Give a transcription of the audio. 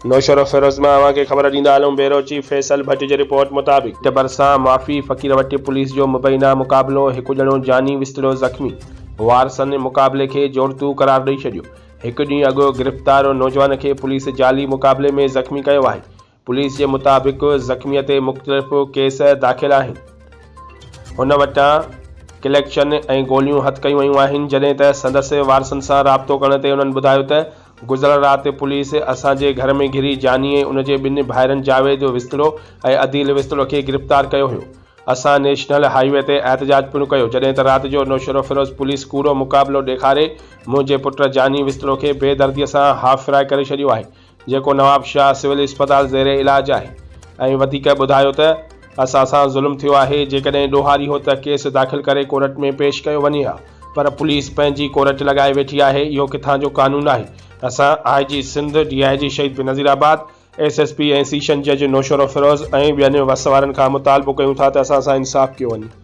نوشهروفيروز مان اوهان کي خبر ڏيندا هلون بيورو چيف فيصل ڀٽ جي رپورٽ مطابق. ڀرسان معافي فقير وٽ پوليس جو مبينا مقابلو، هڪ ڄڻو جاني وسطڙو زخمي، وارثن مقابلي کي جوڙتو قرار ڏئي ڇڏيو، هڪ ڏينهن اڳ گرفتار نوجوان کي پوليس جعلي مقابلي ۾ زخمي ڪيو آهي، پوليس جي مطابق زخمي تي مختلف ڪيس داخل آهن، هن وٽان ڪليڪشن ۽ گوليون هٿ ڪيون ويون آهن، جڏهن ته سندس وارثن سان رابطو ڪرڻ تي انهن ٻڌايو ته گذريل رات پوليس اسان جي گهر ۾ گهري جاني ۽ ان جي ٻن ڀائرن جاويد وسطڙو ۽ عديل وسطڙو کي گرفتار ڪيو هيو، اسان نيشنل هاء وي تي احتجاج پڻ ڪيو، جڏهن ته رات جو نوشهروفيروز پوليس ڪوڙو مقابلو ڏيکاري منهنجي پٽ جاني وسطڙو کي بي دردي سان هاف فرائي ڪري ڇڏيو آهي، جيڪو نوابشاهه سول اسپتال زير علاج آهي ۽ وڌيڪ ٻڌايو ته اسان سان ظلم ٿيو آهي جيڪڏهن ڏوهاري هو ته ڪيس داخل ڪري ڪورٽ ۾ پيش ڪيو وڃي ها پر پوليس پنهنجي ڪورٽ لڳائي ويٺي آهي اهو ڪٿان جو قانون آهي اسان I G Sindh, D I G Shaheed Benazirabad, S S P ۽ session جج نوشهروفيروز ۽ ٻين وس وارن کان مطالبو ڪيون ٿا ته اسان سان انصاف ڪيو وڃي.